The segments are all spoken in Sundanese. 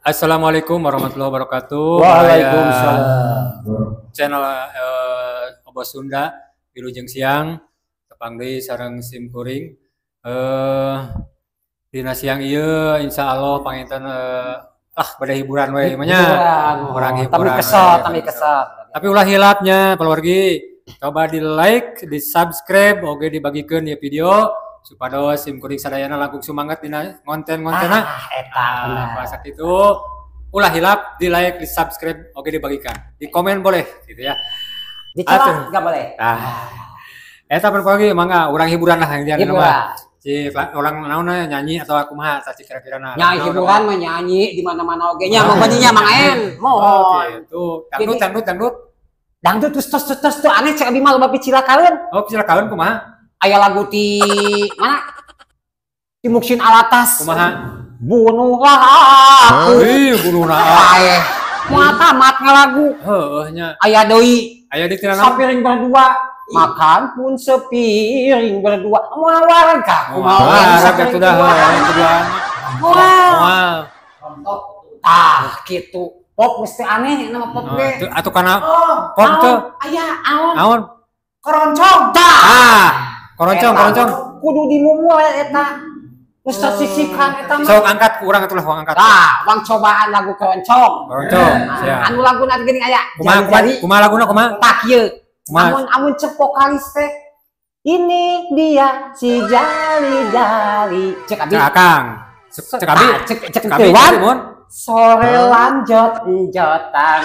Assalamualaikum warahmatullahi wabarakatuh. Waalaikumsalam. Channel Obos Sunda Wilujeng Siang tepang deui sareng sim kuring. Dina siang ieu insyaallah panginten bade hiburan we mah nya. Urang hiburan. Tapi kesel, tapi kesel. Tapi ulah hilapnya keluargi. Coba di like, di subscribe, oge dibagikeun ieu video supados sim kuring sadayana langkung sumanget dina ngonten-ngontenna. Eta bener. Bahasa kitu ulah hilap di like, di subscribe, oge dibagikan. Di komen boleh gitu ya. Dicela enggak boleh. Eta pun pagi mangga urang hiburan lah yang dia mah. Si orang naon nyanyi atau kumaha tah kira-kira na. Nyanyi hiburan mah nyanyi di mana-mana oge nya mah nya Mang En. Mohon. Gitu. Dangdut dangdut dangdut. Dangdut terus terus terus tuh aneh cek abi mah loba picilakaeun. Oh, picilakaeun kumaha? Aya lagu ti mana? Ti Muksin Alatas. Kumaha? Bunuhlah aku. Ih, bunuhlah. Aeh. Moal tamat ngalagu. Heueuh nya. Aya deui. Aya deui tina naon? Sapiring berdua. Makan pun sepiring berdua. Moal wareg ka. Moal wareg atuh dah keduaan. Moal. Tah kitu. Pop mesti aneh nama pop ge. Atuh kana pop teh. Aya aon? Aon? Keroncong. Tah. Keroncong, keroncong. Kudu dimumule eta. Geus tersisihkan eta mah. Sok angkat ku urang atuh lah, wang angkat. Tah, wang cobaan lagu keroncong. Keroncong, siap. Anu laguna geuning aya. Kumaha kumaha laguna kumaha? Tah kieu. Amun amun cek vokalis teh. Ini dia si jali-jali. Cek abi. Cek akang. Cek abi. Cek abi. Sore lanjut jotan.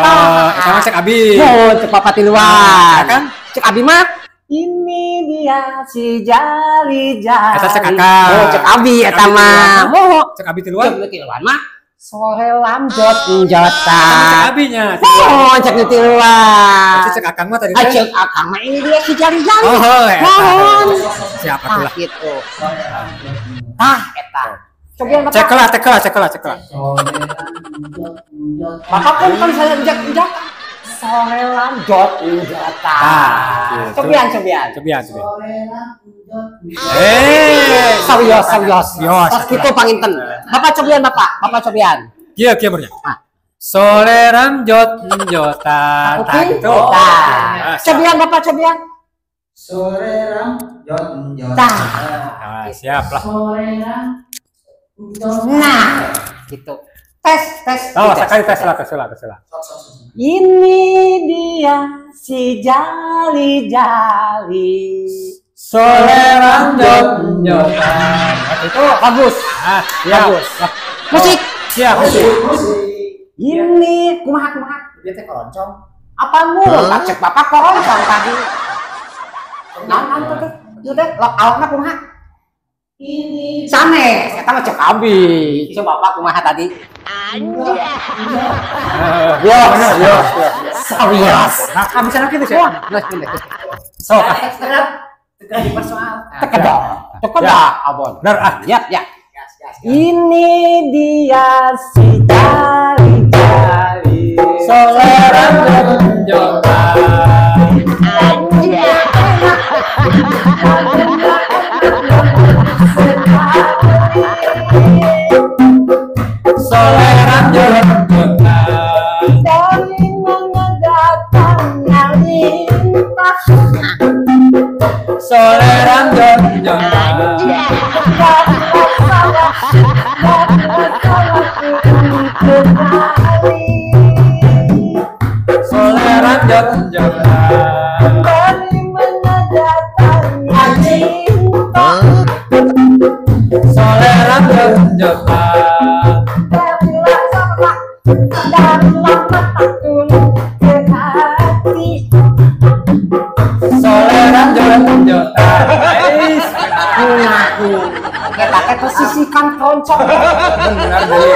Oh, sama cek abi. Oh, cek papa tiluan. Kan? Cek abi mah. Ini dia si jali-jali. Eta cek akang. Oh, cek abi eta mah. Oh, cek abi tiluan. Cek tiluan mah. Sore lanjut jotan. Cek abinya. Oh, cek tiluan. Cek akang mah tadi. Cek akang mah ini dia si jali-jali. Oh, eta. Siapa tuh lah. Gitu. Tah, eta. Cobian Bapak. Cek lah, cek lah, cek lah, cek lah. Bapak pun kan saya injak-injak. Sore lanjut jotan. Cobian, cobian. Cobian, cobian. Serius, serius. Pas kitu panginten. Bapak cobian, Bapak. Bapak cobian. Kieu kieu bernya. Sore lanjut jotan. Tah gitu. Cobian Bapak cobian. Sore lanjut jotan. Siap lah. Sore Nah, gitu. Tes, tes. Oh, sekali tes lah, tes lah, tes lah. Ini dia si jali-jali. Sore lanjut jotan. Itu bagus. Bagus. Musik. Siap, musik. Ini kumaha kumaha. Dia teh keroncong. Apa mu? Cek bapak keroncong tadi. Naon tuh teh? Ieu teh alokna kumaha? Ini sanes eta mah cek abi. Coba bapak kumaha tadi? Anjir. Ya, ya, serius. Nah, bisa kitu sih. Sok. Segera dipersoalkan. Tekedah. Tekedah abon. Benar ah. Ya, ya. Ini dia si jali-jali. Sore lanjut. Anjir. Sore lanjut. Dari mana datangnya lintah? Sore lanjut. Sore lanjut. Dari mana datangnya lintah? Sore lanjut. Dari lama tak turun ke hati. Sore lanjut. Kita posisikan keroncong. Benar deui.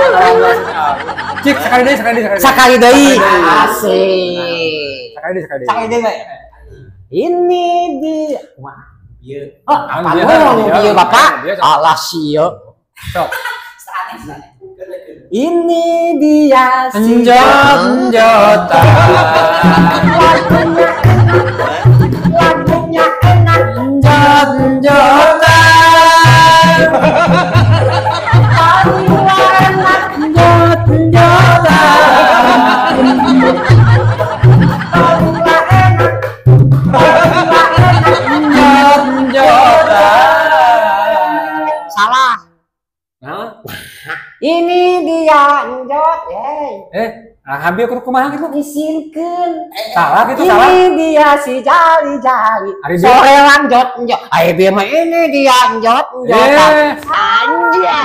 Cik sekali deui, sekali deui, sekali deui. Asik. Sekali deui, sekali deui. Sekali deui. Ini dia. Wah. Oh, apa lu Bapak? Alah sieuk. Sok. Ini dia si jotan. Lagunya enak, lagunya enak. Jotan. Paling enak. Ini dia njot, ye. Ambil kudu kumaha gitu? Isinkeun. Salah gitu salah. Ini dia si jali-jali. Sore lanjot njot. Ayo bieu mah ini dia njot njotan. Anjay.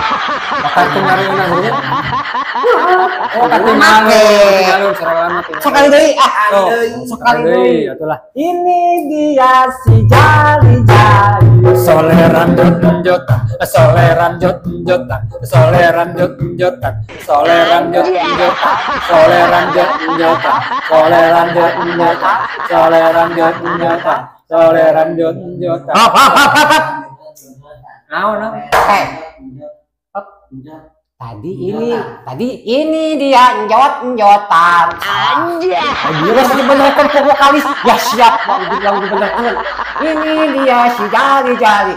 Bakal ngaruh nya. Oh, katingalun sore lama. Sekali deui ah. Sekali deui atulah. Ini dia si jali-jali. Soleran jot njotan, soleran jot njotan, soleran jot njotan, soleran jot njotan, soleran jot njotan, soleran jot njotan, soleran jot njotan, soleran jot njotan. Hop hop hop hop. Naon naon? Tadi ini dia njot-njotan. Anjay. Dia masih benerkan vokalis. Ya siap, mau bilang dibenerkan. Ini dia si jali-jali.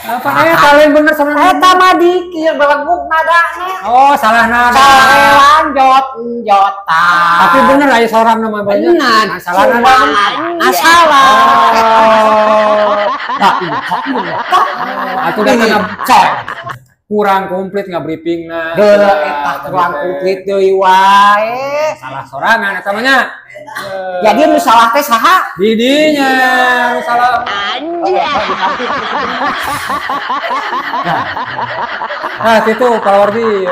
Apa kalian bener sama eta mah dikir beleguk nadana. Oh, salah nada. Sorelan jot-njotan. Tapi bener aya soram nama banyak. Bener. Salah nada. Nah, salah. Nah, atuh da coy. Kurang komplit nggak briefing nah. Eta kurang komplit deui wae. Salah sorangan eta mah nya. Jadi nu salah teh saha? Didinya nu salah. Anjay. Nah, kitu palawargi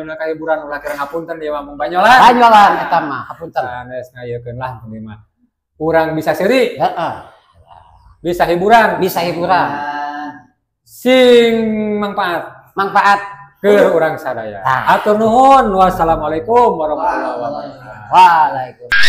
minangka hiburan ulah kira ngapunten ieu mah mung banyolan. Banyolan eta mah hapunten. Sanes ngayekeun lah ieu mah. Urang bisa seuri. Heeh. Bisa hiburan. Bisa hiburan. Sing manfaat. Manfaat ke urang sadaya. Atur nuhun. Wassalamualaikum warahmatullahi wabarakatuh. Waalaikumsalam.